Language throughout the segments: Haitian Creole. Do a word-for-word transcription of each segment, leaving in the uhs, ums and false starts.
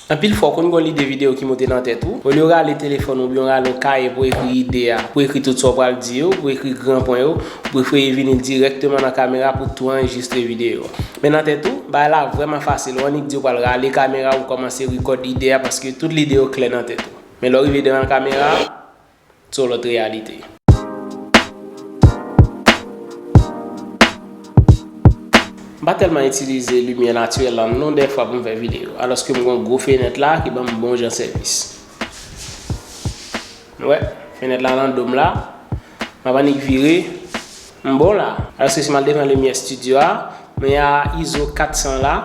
Anpil fwa, w konn gen yon lide videyo ki monte nan tèt ou. Olye w rale telefòn ou oubyen w rale yon kaye pou w ekri ide a, pou w ekri tout sa w pral di yo, pou w ekri gran pwen yo, ou prefere vini dirèkteman nan kamera pou w tou anrejistre videyo a. Men nan tèt ou, bagay la vrèman fasil. Ou annik di w pral rale kamera, ou kòmanse rekòd ide a, paske tout lide yo klè nan tèt ou. Men lè w rive devan kamera, se yon lòt reyalite. M pa tèlman itilize limyè natirèl la non dèfwa pou m fè videyo, alòske m gen yon gwo fenèt la ki ban m bon jan sèvis. Wè, fenèt la nan do m la, m ap annik vire, m bon la. Alòske si m al devan limyè estidyo a, mwen a izo kat san la,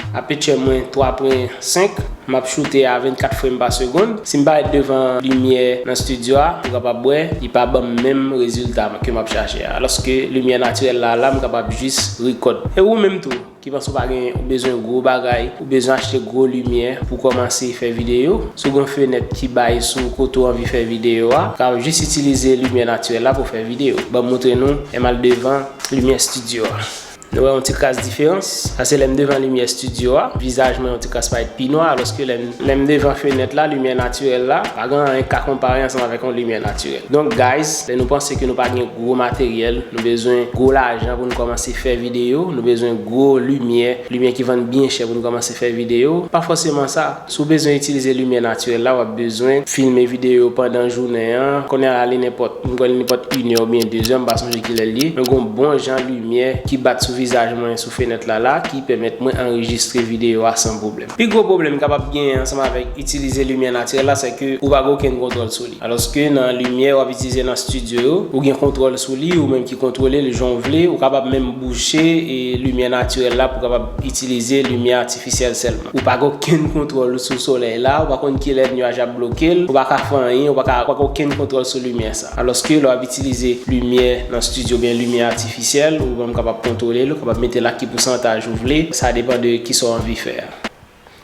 apèchè mwen twa pwen senk, m ap choute a vennkat frame pa segonn. Si m parèt devan limyè nan estidyo a, ou kapab wè, li pa ban m menm rezilta ke m ap chache a. Alòske limyè natirèl la, la, m kapab jis rekòd. E ou menm tou, ki panse ou pa gen, ou bezwen gwo bagay, ou bezwen achte gwo limyè pou kòmanse fè videyo, si w gen yon fenèt ki bay sou kote w anvi fè videyo a, ou kapab jis itilize limyè natirèl la pou fè videyo. Ban m montre nou, lè m al devan limyè estidyo a. Nou wè yon ti kras diferans. Sa se lè m devan limyè estidyo a, vizaj mwen yon ti kras parèt pi nwa, alòske lè m, lè m devan fenèt la, limyè natirèl la, pa gen anyen k ka konpare ansanm avèk yon limyè natirèl. Donk, guys, lè nou panse ke nou pa gen gwo materyèl, nou bezwen gwo lajan pou nou kòmanse fè videyo, nou bezwen gwo limyè, limyè ki vann byen chè pou nou kòmanse fè videyo, pa fòseman sa. Si w bezwen itilize limyè natirèl la, w ap bezwen filme videyo pandan jounen an. Kounye a la, li nenpòt, m kwè li nenpòt inè oubyen dezè, m pa sonje kilè l ye. Men gen yon bon jan limyè ki bat sou vizaj mwen, sou fenèt la la, ki pèmèt mwen anrejistre videyo a san pwoblèm. Pi gwo pwoblèm kapab genyen ansanm avèk itilize limyè natirèl la, se ke ou pa gen okenn kontwòl sou li. Alòske nan limyè w ap itilize nan estidyo yo, ou gen kontwòl sou li, ou menm ki kontwole l jan w vle, ou kapab menm bouche e limyè natirèl la pou w kapab itilize limyè atifisyèl sèlman. Ou pa gen okenn kontwòl sou solèy la, ou pa konn kilè nyaj ap bloke l, ou pa ka fè anyen, ou pa ka, ou pa gen okenn kontwòl sou limyè sa. Alòske lè w ap itilize limyè nan estidyo oubyen limyè atifisyèl, ou menm kapab kontwole l, ou kapab mete l ak ki pousantaj ou vle, sa depann de kisa w anvi fè a.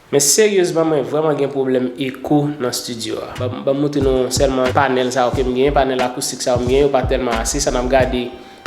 Men seryezman, mwen vrèman gen pwoblèm eko nan estidyo a. Ban, ban m montre nou sèlman panèl sa yo ke m genyen, panèl akoustik sa yo m genyen, yo pa tèlman ase, sa n ap gade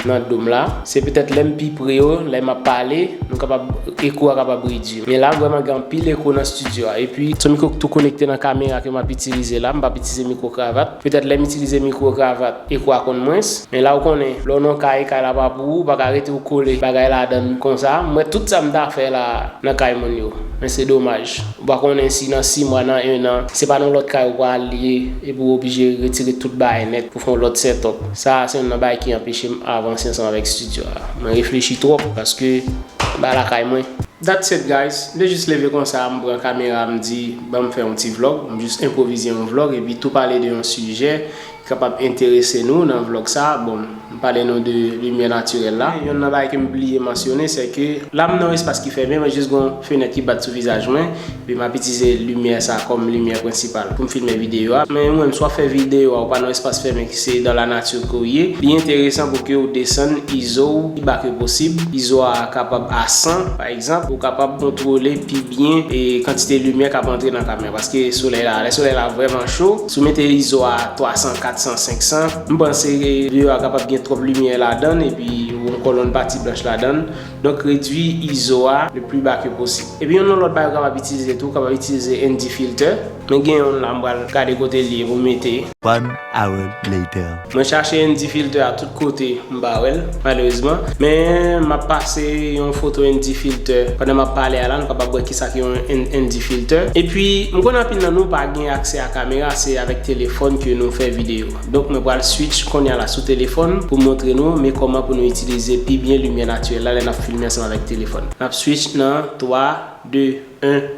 nan do m la. Se petèt lè m pi pre yo, lè m ap pale, nou kapab, eko a kapab redui. Men la, vrèman gen anpil eko nan estidyo a. Epi, se yon mikwo k tou konekte nan kamera ke m ap itilize la, m p ap itilize mikwo kravat. Petèt lè m itilize mikwo kravat, eko a konn mwens. Men la ou konnen, lè w nan kay, kay la pa pou ou, ou pa ka rete w kole bagay ladann konsa. M wè tout sa m ta fè la nan kay moun yo. Men se domaj. Ou pa konnen si nan sis mwa, nan en an, se pa nan lòt kay ou pral ye, epi w oblije retire tout bagay nèt pou fè yon lòt setup. Sa a se youn nan bagay ki anpeche m avanse ansanm avèk estidyo a. Mwen reflechi twòp paske m pa lakay mwen. That's it, guys. M te jis leve konsa, m pran kamera, m di, ban m fè yon ti vlòg. M jis enpwovize yon vlòg epi tou pale de yon sijè ki kapab enterese nou nan vlòg sa. Bon, m pale nou de limyè natirèl la. Youn nan bagay ke m bliye mansyone, se ke la m nan yon espas ki fèmen, mwen jis gen yon fenèt ki bat sou vizaj mwen, epi m ap itilize limyè sa kòm limyè prensipal pou m filme videyo a. Men ou menm, si w ap fè videyo a, ou pa nan yon espas fèmen ki se dans la nature ke w ye, li enteresan pou ke w desann izo w pi ba ke posib. Izo a kapab a san, pa egzanp, ou kapab kontwole pi byen e kantite limyè k ap antre nan kamera. Paske solèy la, lè solèy la vrèman cho, si w mete izo a twa san, kat san, senk san, m panse videyo a kapab gen twòp limyè ladann epi yon kòlonn pati blanch ladann. Donk, redui izo a le plus bas que possible. Epi yon lòt bagay ou kapab itilize tou, ou kapab itilize N D filter. Men gen yon la, m pral gade kote l ye pou m mete. One hour later. Mwen chache N D filter a tout kote, m pa wè l, malerezman. Men m ap pase yon foto N D filter pandan m ap pale a la, nou kapab wè kisa ki yon N-, N D filter. Epi, m konnen anpil nan nou pa gen aksè a kamera, se avèk telefòn ke nou fè videyo. Donk, mwen pral switch kounye a la sou telefòn pou montre nou, men kòman pou nou itilize pi byen limyè natirèl la lè n ap filme ansanm avèk telefòn. N ap switch nan twa, de, en.